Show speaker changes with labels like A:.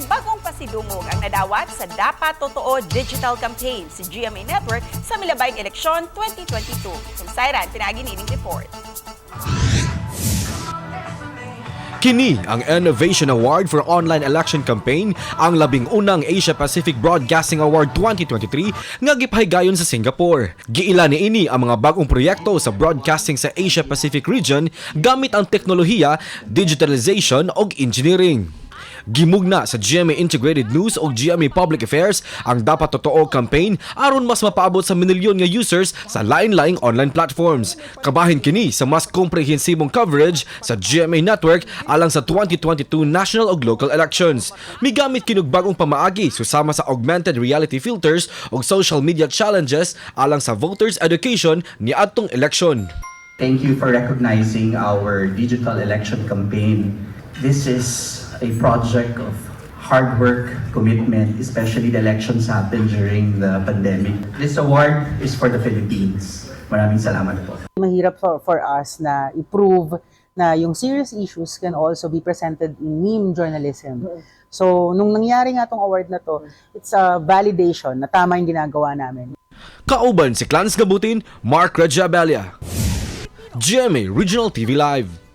A: Dunay bagong pasidungog ang nadawat sa Dapat Totoo Digital Campaign sa GMA Network sa milabayng eleksyon 2022. Kung pinaagi niining report.
B: Kini ang Innovation Award for Online Election Campaign, ang 11th Asia Pacific Broadcasting Award 2023 nga gipahigayon sa Singapore. Giila niini ang mga bagong proyekto sa broadcasting sa Asia Pacific region gamit ang teknolohiya, digitalization ug engineering. Gimugna sa GMA Integrated News o GMA Public Affairs ang Dapat Totoo campaign aron mas mapaabot sa milyon nga users sa lain-laing online platforms. Kabahin kini sa mas komprehensibong coverage sa GMA Network alang sa 2022 national ug local elections. Migamit kinig bagong pamaagi susama sa augmented reality filters ug social media challenges alang sa voters education niadtong eleksyon.
C: Thank you for recognizing our digital election campaign. This is a project of hard work, commitment, especially the elections happened during the pandemic. This award is for the Philippines. Maraming salamat po.
D: Mahirap for us na i-prove na yung serious issues can also be presented in meme journalism. So, nung nangyari nga tong award na to, it's a validation na tama yung ginagawa namin.
B: Kauban si Clans Gabutin, Mark Regia Belia. GMA Regional TV Live.